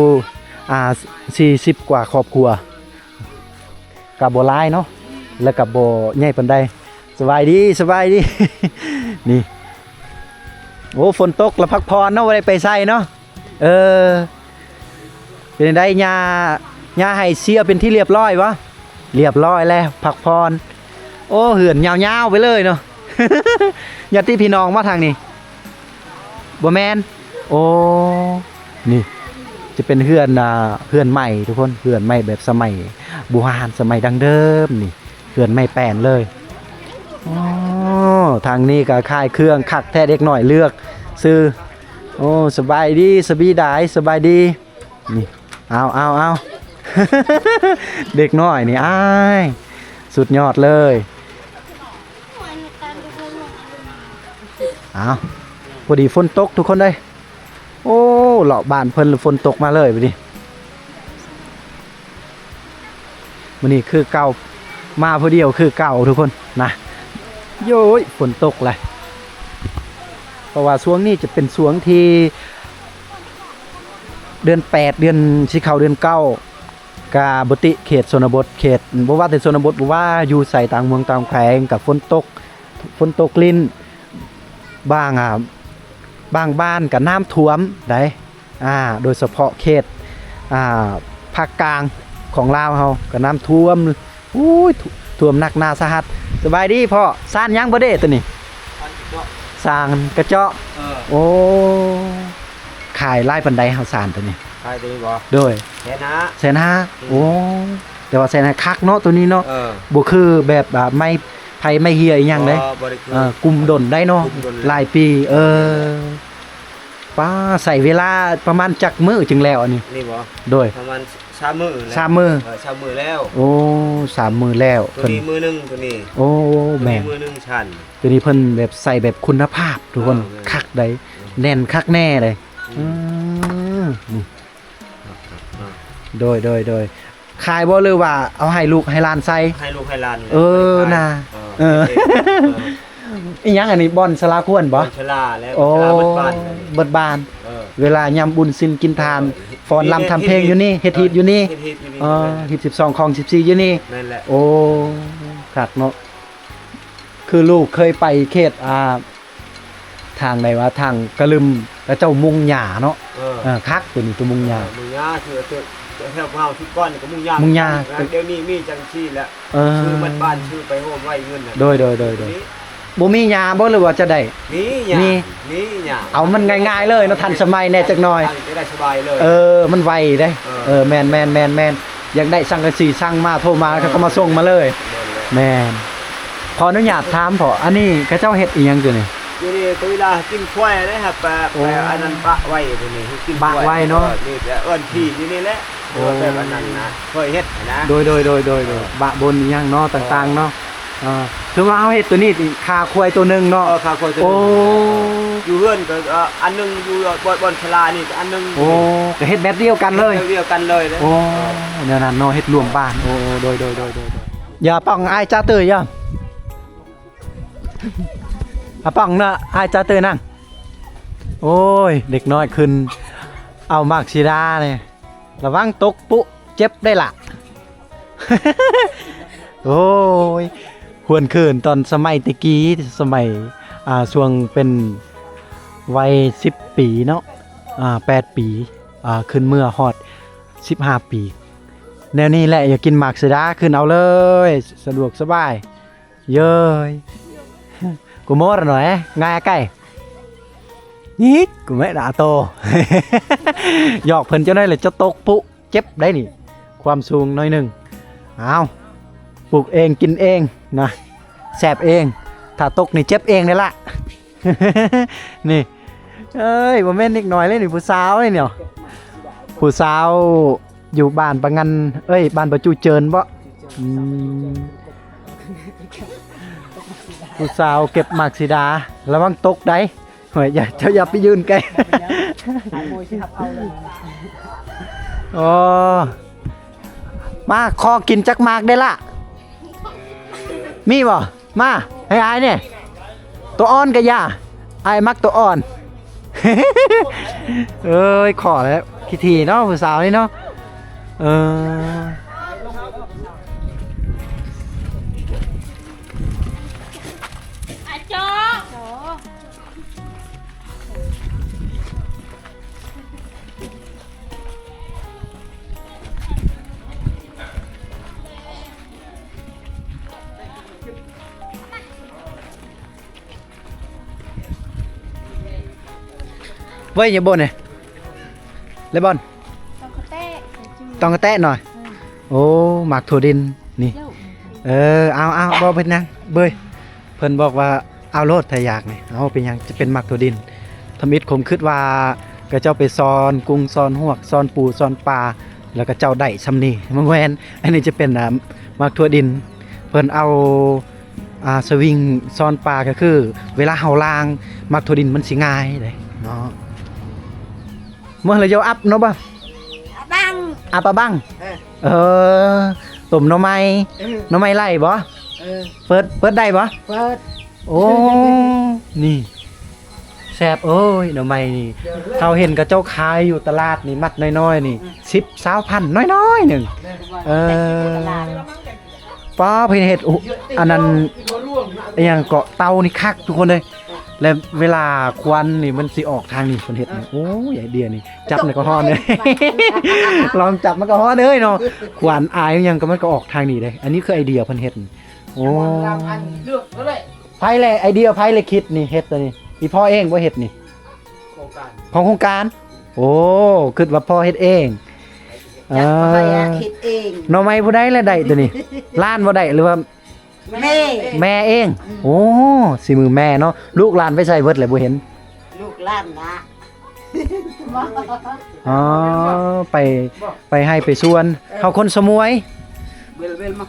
ອ່າ ສີ່ສິບກວ່າຄອບຄົວ. ກະບໍ່ຫຼາຍເນາະ ແລ້ວກະບໍ່ໃຫຍ່ປານໃດ. ສະບາຍດີ ສະບາຍດີ ນີ້ ໂອ້ ຝົນຕົກລະພັກຜ່ອນເນາະ ບໍ່ໄດ້ໄປໃສເນາະ. ເອີ ເປັນໃດ ຫຍ້າ ຫຍ້າໄຮ່ເສຍເປັນທີ່ລຽບຮ້ອຍບໍ່? ລຽບຮ້ອຍແລ້ວ ພັກຜ່ອນ. ໂອ້ ເຮືອນຍາວໆໄປເລີຍເນາະ. ຍາດຕິພີ່ນ້ອງມາທາງນີ້ ບໍ່ແມ່ນ? ໂອ້ ນີ້ຈະເປັນເຮືອນ ອ່າ ເຮືອນໄມ້ທຸກຄົນ ເຮືອນໄມ້ແບບສະໄໝບູຮານ ສະໄໝດັ້ງເດີມນີ້ ເຮືອນໄມ້ແປ້ນເລີຍ. ໂອ້ ທາງນີ້ກໍຂາຍເຄື່ອງຄັກແທ້ ເດັກນ້ອຍເລືອກຊື້. ໂອ້ ສະບາຍດີ ສະບີດາຍ ສະບາຍດີ. ນີ້ ເອົາ ເອົາ ເອົາ ເດັກນ້ອຍນີ້ ອ້າຍ ສຸດຍອດເລີຍ. ເອົາ ພໍດີຝົນຕົກທຸກຄົນເອີຍ. ໂອ້ ເລາະບ້ານເພິ່ນ ຝົນຕົກມາເລີຍບາດນີ້. ມື້ນີ້ຄືເກົ່າ ມາຜູ້ດຽວຄືເກົ່າທຸກຄົນນະ. ໂອ້ຍ ຝົນຕົກແຫຼະ ເພາະວ່າຊ່ວງນີ້ຈະເປັນຊ່ວງທີ່ເດືອນແປດ ເດືອນ ຊິເຂົ້າເດືອນເກົ້າ ກະປົກກະຕິເຂດຊົນນະບົດ ເຂດ ບໍ່ວ່າແຕ່ຊົນນະບົດ ບໍ່ວ່າຢູ່ໃສ ຕ່າງເມືອງຕ່າງແຂວງ ກະຝົນຕົກ ຝົນຕົກລິນ ບາງ ອ່າ ບາງບ້ານກະນ້ຳຖ້ວມໃດ໋. ອ່າ ໂດຍສະເພາະເຂດ ອ່າ ພາກກາງຂອງລາວເຮົາກະນ້ຳຖ້ວມ. ໂອ້ຍ ຖ້ວມໜັກໜາສາຫັດ. ສະບາຍດີພໍ່ ສານຫຍັງບໍ່ເດ້ໂຕນີ້? ສານກະເຈາະ. ເອີ ໂອ້ ຂາຍຫຼາຍປານໃດເຮົາສານໂຕນີ້? ຂາຍໂຕນີ້ບໍ່? ໂດຍ ແສນຫ້າ. ແສນຫ້າ. ອືມ ໂອ້ ແຕ່ວ່າແສນຫ້າຄັກເນາະໂຕນີ້ເນາະ. ເອີ ບໍ່ຄືແບບ ອ່າ ໄມ້ໄຜ່ໄມ້ເຮຍອີ່ຫຍັງເດ້. ບໍ່ ບໍ່ໄດ້ຄື ເອີ ກຸ້ມດົນໄດ້ເນາະ ກຸ້ມດົນຫຼາຍປີ. ເອີ ປ້າ ໃຊ້ເວລາປະມານຈັກມື້ຈຶ່ງແລ້ວອັນນີ້? ນີ້ບໍ່? ໂດຍ ປະມານສາມມື້ແລ້ວ ສາມມື້ ເອີ ສາມມື້ແລ້ວ. ໂອ້ ສາມມື້ແລ້ວ. ໂຕນີ້ມື້ໜຶ່ງ ໂຕນີ້ ໂອ້ ໂຕນີ້ ແມ່ນ ມື້ໜຶ່ງຊັ້ນ. ໂຕນີ້ເພິ່ນແບບໃສ່ແບບຄຸນນະພາບທຸກຄົນ. ເອີ ແມ່ນ ຄັກໃດ໋ ອືມ ແໜ້ນຄັກແນ່ໃດ໋. ອືມ ອືມ ນີ້ ຄັກໆ ເນາະ. ໂດຍ ໂດຍ ໂດຍ. ຂາຍບໍ່ ຫຼືວ່າເອົາໃຫ້ລູກໃຫ້ຫຼານໃຊ້? ໃຫ້ລູກໃຫ້ຫຼານ. ເອີ ນະ ເອີ ເອີ ເອີ ອີ່ຫຍັງອັນນີ້ ບ່ອນສາລາຄວນບໍ່? ບ່ອນສາລາແຫຼະ. ໂອ້ ສາລາເບິດບ້ານ ເບິດບ້ານ. ເອີ ເວລາຍາມບຸນສິນກິນທານ ເອີ ຟ້ອນລຳທຳເພງຢູ່ນີ້ ເຮັດຮີດຢູ່ນີ້. ເອີ ເຮັດຮີດຢູ່ນີ້. ອໍ ຮີດສິບສອງ ຄອງສິບສີ່ຢູ່ນີ້. ແມ່ນແຫຼະ. ໂອ້ ຄັກເນາະ. ຄືລູກເຄີຍໄປເຂດ ອ່າ ທາງໃດວະ ທາງກະລຶມ ເຂົາເຈົ້າມຸງຫຍ້າເນາະ. ເອີ ເອີ ຄັກ ໂຕນີ້ໂຕມຸງຫຍ້າ ເອີ ມຸງຫຍ້າ ຄືແຖວເຮົາທຸກຄົນກໍມຸງຫຍ້າ ມຸງຫຍ້າ. ດຽວນີ້ມີຈັ່ງຊີ້ແຫຼະ. ເອີ ຊື້ໝົດບ້ານ ຊື້ໄປໂຮມໄວ້ເງິນນະ. ໂດຍ ໂດຍ ໂດຍ ໂດຍ. ບໍ່ມີຫຍ້າບໍ່ ຫຼືວ່າຈະໄດ້? ມີຫຍ້າ ມີ ມີຫຍ້າ. ເອົາມັນງ່າຍໆເລີຍເນາະ ທັນສະໄໝແດ່ຈັກໜ້ອຍ ຈະໄດ້ສະບາຍເລີຍ. ເອີ ມັນໄວເດ້. ເອີ ເອີ ແມ່ນໆໆໆ. ຢາກໄດ້ສັງກະສີ ສັ່ງມາ ໂທມາ ເອີ ເຂົາກໍມາສົ່ງມາເລີຍ. ແມ່ນແຫຼະ. ແມ່ນ. ຂໍອະນຸຍາດຖາມພໍ່ ອັນນີ້ເຂົາເຈົ້າເຮັດອີ່ຫຍັງຢູ່ນີ້? ຢູ່ນີ້ກໍເວລາກິນຄວາຍເດ້ ໄປ ໂອ້ ໄປອັນນັ້ນປະໄວ້ ຕົວນີ້ກິນຄວາຍ ບະໄວ້ເນາະ. ເອີ ນີ້ແຫຼະ ເອີ້ນທີ່ຢູ່ນີ້ແຫຼະ. ໂອ້ ແບບອັນນັ້ນນະ ເຄີຍເຮັດນະ. ໂດຍ ໂດຍ ໂດຍ ໂດຍ ເອີ ບະບົນອີ່ຫຍັງເນາະ ຕ່າງໆເນາະ. ເອີ ຖືວ່າເຮົາເຮັດຕົວນີ້ ຂ້າຄວາຍຕົວໜຶ່ງເນາະ. ເອີ ຂ້າຄວາຍຕົວໜຶ່ງ. ໂອ້ ຢູ່ເຮືອນກໍ ເອີ ອັນໜຶ່ງ ຢູ່ບ່ອນ ບ່ອນສາລານີ້ກໍອັນໜຶ່ງ. ໂອ້ ກໍເຮັດແບບດຽວກັນເລີຍ ແບບດຽວກັນເລີຍເດ້. ໂອ້ ເອີ ແນວນັ້ນເນາະ ເຮັດລວມບ້ານ. ໂອ້ ໂດຍ ໂດຍ ໂດຍ ໂດຍ. ຢ່າປ້ອງອ້າຍຈາເຕີຍ ຢ່າ ອາປ້ອງເນາະ ອ້າຍຈາເຕີຍນັ່ງ. ໂອ້ຍ ເດັກນ້ອຍຂຶ້ນເອົາໝາກສີດານີ້ ລະວັງຕົກປຸເຈັບໄດ້ລະ. ໂອ້ຍ ຫວນຄືນຕອນສະໄໝແຕ່ກີ້ ສະໄໝ ອ່າ ຊ່ວງເປັນໄວສິບປີເນາະ ອ່າ ແປດປີ ອ່າ ຂຶ້ນເມືອຮອດສິບຫ້າປີ ແນວນີ້ແຫຼະ. ຢາກກິນໝາກເສດາ ຂຶ້ນເອົາເລີຍ ສະດວກສະບາຍ. ເຢີຍ ກູໂມຣະໜ້ອຍ ງ່າຍໄກ່ ນີ້ ກູແມ່ນອາໂຕ ຫຍອກເພິ່ນຈັ່ງໃດລະ ຈະຕົກປຸເຈັບໄດ໋ນີ້ ຄວາມສູງໜ້ອຍໜຶ່ງ. ອ້າວ ປູກເອງກິນເອງນະ ແຊບເອງ ຖ້າຕົກນີ້ເຈັບເອງເດ້ລະ ນີ້. ເອີຍ ບໍ່ແມ່ນເດັກນ້ອຍເລີຍນີ້ ຜູ້ສາວເລີຍນີ້ ຜູ້ສາວຢູ່ບ້ານປະງັນ ເອີຍ ບ້ານປະຈູເຈີນບໍ? ອືມ ຜູ້ສາວເກັບໝາກສີດາ ລະວັງຕົກໄດ໋. ໂອ້ຍ ຢ່າ ເຈົ້າຢ່າໄປຢືນໃກ້. ອໍ ມາ ຂໍກິນຈັກໝາກເດ້ລະ ມີບໍ່? ມາ ໃຫ້ອ້າຍແດ່ ໂຕອ່ອນກະຢ່າ ອ້າຍມັກໂຕອ່ອນ. ເອີຍ ຂໍແລ້ວ ຂີ້ຖີ່ເນາະ ຜູ້ສາວນີ້ເນາະ. ເອີ ອາຈໍ. ເວີ້ຍ ຢ່າບ່ນເດ້ ເລບອນ ຕ້ອງກະແຕະ ຕ້ອງກະແຕະໜ້ອຍ. ເອີ ໂອ້ ໝາກຖົ່ວດິນນີ້. ເອີ ເອົາໆ ບໍ່ເປັນຫຍັງເບີຍ. ເພິ່ນບອກວ່າເອົາໂລດ ຖ້າຢາກນີ້ ເອົາ ເປັນຫຍັງ ຈະເປັນໝາກຖົ່ວດິນ. ທຳອິດຂົມຄິດວ່າ ເຂົາເຈົ້າໄປຊ່ອນກຸ້ງ ຊ່ອນຫວກ ຊ່ອນປູ ຊ່ອນປາ ແລ້ວເຂົາເຈົ້າໄດ້ຊ່ຳນີ້ ບໍ່ແມ່ນ. ອັນນີ້ຈະເປັນ ອ່າ ໝາກຖົ່ວດິນ ເພິ່ນເອົາ ອ່າ ສະວິງຊ່ອນປາ ກໍຄືເວລາເຮົາລ້າງໝາກຖົ່ວດິນມັນຊິງ່າຍເດ້ເນາະ. ເມື່ອລະໂຍອັບເນາະບໍ່? ອາບັງ ອາປາບັງ. ເອີ ເອີ ຕົ້ມໜໍ່ໄມ້. ເອີ ໜໍ່ໄມ້ໄລ່ບໍ່? ເອີ ເປີດ ເປີດໄດ້ບໍ່? ເປີດ. ໂອ້ ນີ້ ແຊບເອີຍ ໜໍ່ໄມ້ນີ້ ເຮົາເຫັນເຂົາເຈົ້າຂາຍຢູ່ຕະຫຼາດນີ້ ມັດນ້ອຍໆນີ້ ອືມ ສິບ ຊາວພັນ ນ້ອຍໆໜຶ່ງ. ເອີ ປ້າ ເພິ່ນເຮັດ ອັນນັ້ນ ອີ່ຫຍັງເກາະ ເຕົານີ້ຄັກທຸກຄົນເອີຍ. ແລະເວລາຄວັນນີ້ມັນຊິອອກທາງນີ້ ເພິ່ນເຮັດນີ້. ໂອ້ຍ ໄອເດຍນີ້ ຈັບມັນກໍຮ້ອນເອີຍ ລອງຈັບມັນກໍຮ້ອນເອີຍເນາະ. ຄວັນອາຍອີ່ຫຍັງກໍມັນກໍອອກທາງນີ້ເດ້. ອັນນີ້ຄືໄອເດຍເພິ່ນເຮັດ. ໂອ້ ໃຜແຫຼະ ໄອເດຍໃຜແຫຼະຄິດນີ້ ເຮັດຕົວນີ້? ອີພໍ່ເອງບໍ່ເຮັດນີ້? ໂຄງການ ຂອງໂຄງການ. ໂອ້ ຄິດວ່າພໍ່ເຮັດເອງ. ຈັກໃຜ ເອີ ເຮັດເອງ. ໜໍ່ໄມ້ຜູ້ໃດລະໄດ້ຕົວນີ້? ຫຼານບໍ່ໄດ້ ຫຼືວ່າ ແມ່ ແມ່ເອງ. ອືມ ໂອ້ ສີມືແມ່ເນາະ. ລູກຫຼານໄປໃສເບິດແລ້ວ ບໍ່ເຫັນ? ລູກຫຼານນະ ອໍ ໄປ ໄປໄຮ່ໄປສວນ. ເຮົາຄົນສະໝວຍ. ເວລ ເວລມາ.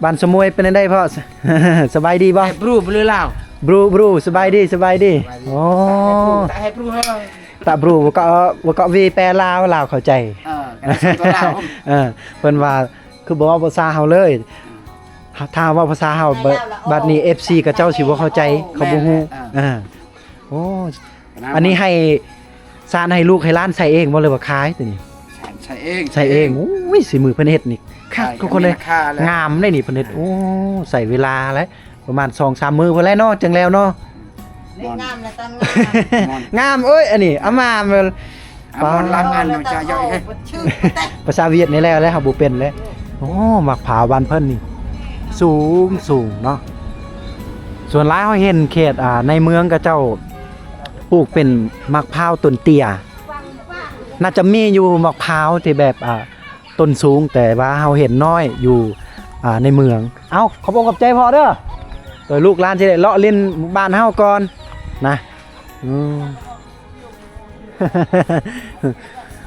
ບ້ານສະໝວຍເປັນຈັ່ງໃດພໍ່? ສະບາຍດີບໍ່? ບຣູ ບຣູລາວ. ບຣູ ບຣູ ສະບາຍດີ ສະບາຍດີ. ໂອ້ ຕາແຮບຣູ ຕາບຣູ ບໍ່ກໍ ບໍ່ກໍວີແປລາວ ລາວເຂົ້າໃຈ. ເອີ ເອີ ເພິ່ນວ່າ ຄືບໍ່ເວົ້າພາສາເຮົາເລີຍ. ຖ້າເວົ້າພາສາເຮົາ ບາດນີ້ເອັຟຊີເຂົາເຈົ້າຊິບໍ່ເຂົ້າໃຈ ເຂົາບໍ່ຮູ້. ເອີ ໂອ້ ອັນນີ້ໄຮ່ສານໃຫ້ລູກໃຫ້ຫຼານໃສ່ເອງບໍ່ ຫຼືວ່າຂາຍໂຕນີ້? ໃສ່ເອງ ໃສ່ເອງ. ໂອ້ຍ ສີມືເພິ່ນເຮັດນີ້ຄັກທຸກຄົນເລີຍ. ງາມເດ້ນີ້ເພິ່ນເຮັດ. ໂອ້ ໃຊ້ເວລາແຫຼະ ປະມານສອງສາມມື້ພຸ້ນແຫຼະເນາະ ຈັ່ງແລ້ວເນາະ. ງາມແລ້ວຕອນງາມ ງາມ. ເອີຍ ອັນນີ້ເອົາມາ ເອົາມາລຳອັນເນາະ ຈະເຍາະ ພາສາຫວຽດນີ້ແຫຼະ ແລ້ວເຮົາບໍ່ເປັນເລີຍ. ໂອ້ ໝາກພ້າວບ້ານເພິ່ນນີ້ສູງໆເນາະ. ສ່ວນຫຼາຍເຮົາເຫັນເຂດ ອ່າ ໃນເມືອງເຂົາເຈົ້າ ປູກເປັນໝາກພ້າວຕົ້ນເຕ້ຍ. ໜ້າຈະມີຢູ່ໝາກພ້າວທີ່ແບບ ອ່າ ຕົ້ນສູງ ແຕ່ວ່າເຮົາເຫັນນ້ອຍຢູ່ ອ່າ ໃນເມືອງ. ເອົ້າ ຂອບອົກຂອບໃຈພໍ່ເດີ. ໂດຍລູກຫຼານຊິໄດ້ເລາະຫຼິ້ນບ້ານເຮົາກ່ອນນະ. ອືມ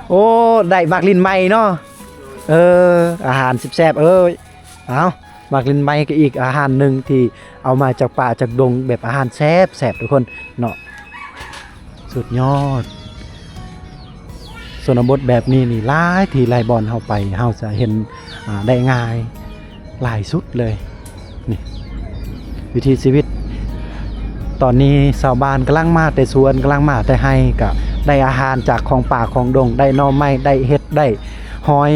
ໂອ້ ໄດ້ໝາກລິ້ນໃໝ່ເນາະ. ເອີ ອາຫານແຊບໆ. ເອີຍ ເອົ້າ ໝາກລິ້ນໃໝ່ກໍອີກອາຫານໜຶ່ງທີ່ເອົາມາຈາກປ່າຈາກດົງ ແບບອາຫານແຊບໆ ທຸກຄົນເນາະ. ສຸດຍອດ. ຊົນນະບົດແບບນີ້ນີ້ ຫຼາຍທີ່ຫຼາຍບ່ອນເຮົາໄປ ເຮົາຈະເຫັນ ອ່າ ໄດ້ງ່າຍຫຼາຍສຸດເລີຍ. ນີ້ ວິຖີຊີວິດ ຕອນນີ້ຊາວບ້ານກຳລັງມາແຕ່ສວນ ກຳລັງມາແຕ່ໄຮ່ ກະໄດ້ອາຫານຈາກຂອງປ່າຂອງດົງ ໄດ້ໜໍ່ໄມ້ ໄດ້ເຫັດ ໄດ້ຫອຍ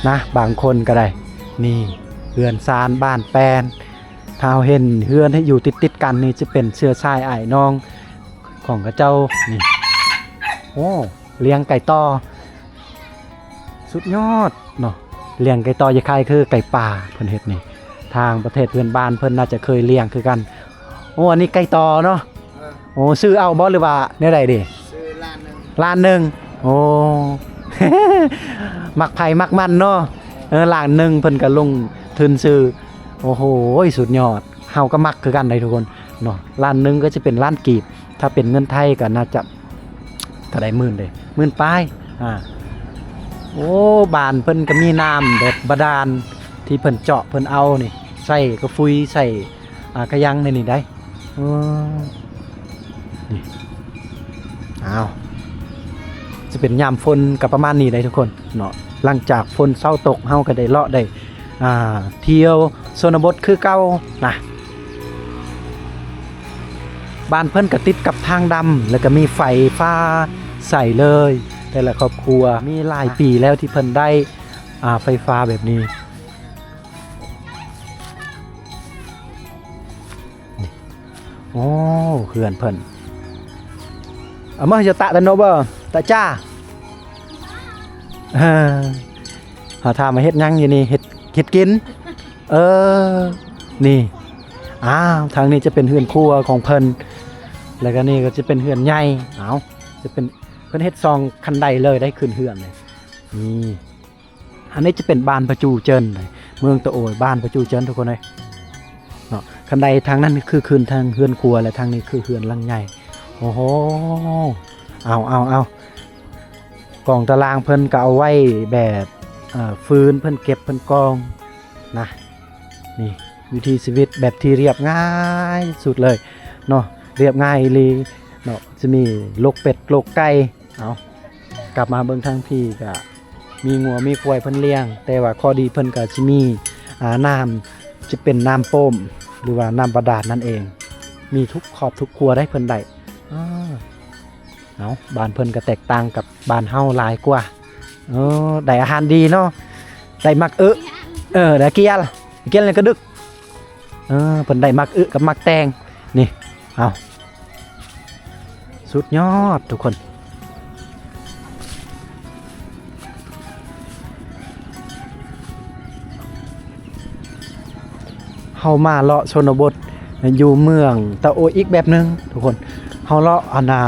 ນະ. ບາງຄົນກໍໄດ້ ນີ້ ເຮືອນຊານບ້ານແປນ. ຖ້າເຮົາເຫັນເຮືອນທີ່ຢູ່ຕິດໆກັນນີ້ ຈະເປັນເຊື້ອສາຍອ້າຍນ້ອງຂອງເຂົາເຈົ້ານີ້. ໂອ້ ລ້ຽງໄກ່ຕໍ່ ສຸດຍອດເນາະ. ລ້ຽງໄກ່ຕໍ່ ຄ້າຍໆຄືໄກ່ປ່າເພິ່ນເຮັດນີ້. ທາງປະເທດເພື່ອນບ້ານເພິ່ນໜ້າຈະເຄີຍລ້ຽງຄືກັນ. ໂອ້ ອັນນີ້ໄກ່ຕໍ່ເນາະ. ເອີ ໂອ້ ຊື້ເອົາບໍ່ ຫຼືວ່າແນວໃດເດ? ຊື້ລ້ານໜຶ່ງ. ລ້ານໜຶ່ງ. ໂອ້ ມັກໃຜມັກມັນເນາະ. ເອີ ລ້ານໜຶ່ງເພິ່ນກໍລົງທຶນຊື້. ໂອ້ໂຫ ສຸດຍອດ. ເຮົາກໍມັກຄືກັນໄດ໋ທຸກຄົນເນາະ. ລ້ານໜຶ່ງກໍຈະເປັນລ້ານກີບ ຖ້າເປັນເງິນໄທກໍໜ້າຈະເທົ່າໃດ ໝື່ນເດ ໝື່ນປາຍ. ອ່າ ໂອ້ ບ້ານເພິ່ນກໍມີນ້ຳແບບບາດານ ທີ່ເພິ່ນເຈາະເພິ່ນເອົານີ້ ໃສ່ກະຟຸຍ ໃສ່ ອ່າ ກະຍັງໃນນີ້ໄດ໋. ເອີ ນີ້ ອ້າວ ຈະເປັນຍາມຝົນກໍປະມານນີ້ໄດ໋ທຸກຄົນເນາະ. ຫຼັງຈາກຝົນເຊົາຕົກ ເຮົາກໍໄດ້ເລາະໄດ້ ອ່າ ທ່ຽວຊົນນະບົດຄືເກົ່ານະ. ບ້ານເພິ່ນກໍຕິດກັບທາງດຳ ແລ້ວກໍມີໄຟຟ້າໃສເລີຍ ແຕ່ລະຄອບຄົວ. ມີຫຼາຍປີແລ້ວທີ່ເພິ່ນໄດ້ ອ່າ ໄຟຟ້າແບບນີ້. ໂອ້ ເຮືອນເພິ່ນ ອາມາຈະຕະຕະໂນເບີ ຕະຈ້າ. ເອີ ເຮົາຖາມວ່າເຮັດຫຍັງຢູ່ນີ້? ເຮັດ ເຮັດກິນ. ເອີ ນີ້ ອ້າວ ທາງນີ້ຈະເປັນເຮືອນຄົວຂອງເພິ່ນ ແລ້ວກໍນີ້ກໍຈະເປັນເຮືອນໃຫຍ່. ເອົ້າ ຈະເປັນ ເພິ່ນເຮັດສອງຄັນໄດເລີຍໄດ໋ ຂຶ້ນເຮືອນນີ້. ນີ້ ອັນນີ້ຈະເປັນບ້ານປະຈູເຈິນ ເມືອງຕະໂອຍ ບ້ານປະຈູເຈິນ ທຸກຄົນເອີຍເນາະ. ຄັນໄດທາງນັ້ນຄືຂຶ້ນທາງເຮືອນຄົວ ແລະ ທາງນີ້ຄືເຮືອນຫຼັງໃຫຍ່. ໂອ້ໂຫ ເອົາ ເອົາ ເອົາ ກອງຕາລາງເພິ່ນກໍເອົາໄວ້ແບບ ເອີ ຟືນເພິ່ນເກັບເພິ່ນກອງນະ. ນີ້ ວິຖີຊີວິດແບບທີ່ລຽບງ່າຍສຸດເລີຍເນາະ ລຽບງ່າຍອີ່ຫຼີເນາະ. ຈະມີລົກເປັດລົກໄກ່. ເອົາ ກັບມາເບິ່ງທາງພີ້ກະມີງົວມີຄວາຍເພິ່ນລ້ຽງ ແຕ່ວ່າຂໍ້ດີເພິ່ນກະຊິມີ ອ່າ ນ້ຳ ຈະເປັນນ້ຳໂປ່ມ ຫຼືວ່ານ້ຳບາດານນັ້ນເອງ. ມີທຸກຄອບທຸກຄົວໄດ໋ເພິ່ນໄດ້. ເອົາ ບ້ານເພິ່ນກະແຕກຕ່າງກັບບ້ານເຮົາຫຼາຍກວ່າ. ເອີ ໄດ້ອາຫານດີເນາະ ໄດ້ໝາກອຶ ເອີ ໄດ້ກຽລ ກຽລ ແລ້ວກະດຶກ. ເອີ ເພິ່ນໄດ້ໝາກອຶກັບໝາກແຕງນີ້. ເອົາ ສຸດຍອດທຸກຄົນ. ເຮົາມາເລາະຊົນນະບົດຢູ່ເມືອງຕະໂອຍອີກແບບໜຶ່ງທຸກຄົນ. ເຮົາເລາະ ອັນນ່າ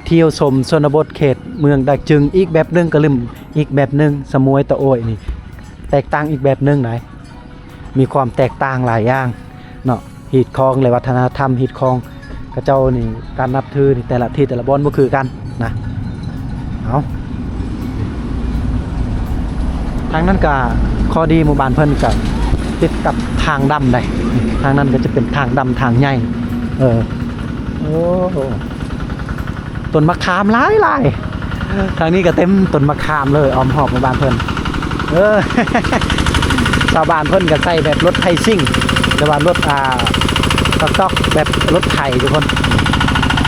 ທ່ຽວຊົມຊົນນະບົດເຂດເມືອງດາກຈຶງອີກແບບໜຶ່ງ ກະລຶມອີກແບບໜຶ່ງ. ສະໝວຍຕະໂອຍນີ້ແຕກຕ່າງອີກແບບໜຶ່ງໃດ໋. ມີຄວາມແຕກຕ່າງຫຼາຍຢ່າງເນາະ ຮີດຄອງ ແລະ ວັດທະນະທຳຮີດຄອງເຂົາເຈົ້ານີ້ ການນັບຖືນີ້ ແຕ່ລະທີ່ແຕ່ລະບ່ອນບໍ່ຄືກັນນະ. ເອົາ ທາງນັ້ນກະ ຂໍ້ດີໝູ່ບ້ານເພິ່ນກະຕິດກັບທາງດຳໄດ໋ ທາງນັ້ນກະຈະເປັນທາງດຳທາງໃຫຍ່ ເອີ ໂອ້ ຕົ້ນມະຂາມຫຼາຍໆ ທາງນີ້ກະເຕັມຕົ້ນມະຂາມເລີຍ ອ້ອມຮອບໝູ່ບ້ານເພິ່ນ ເອີ ຊາວບ້ານເພິ່ນກະໃຊ້ແບບລົດໄຖຊິ່ງ ຫຼືວ່າລົດ ອ່າ ສະຕ໋ອກແບບລົດໄຖທຸກຄົນ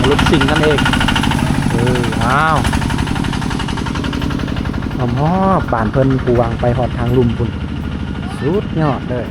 ລົດຊິ່ງນັ້ນເອງ ເອີ ອ້າວ ອ້ອມຮອບບ້ານເພິ່ນ ກວ້າງໄປຮອດທາງລຸ່ມພຸ້ນ ສຸດຍອດເລີຍ.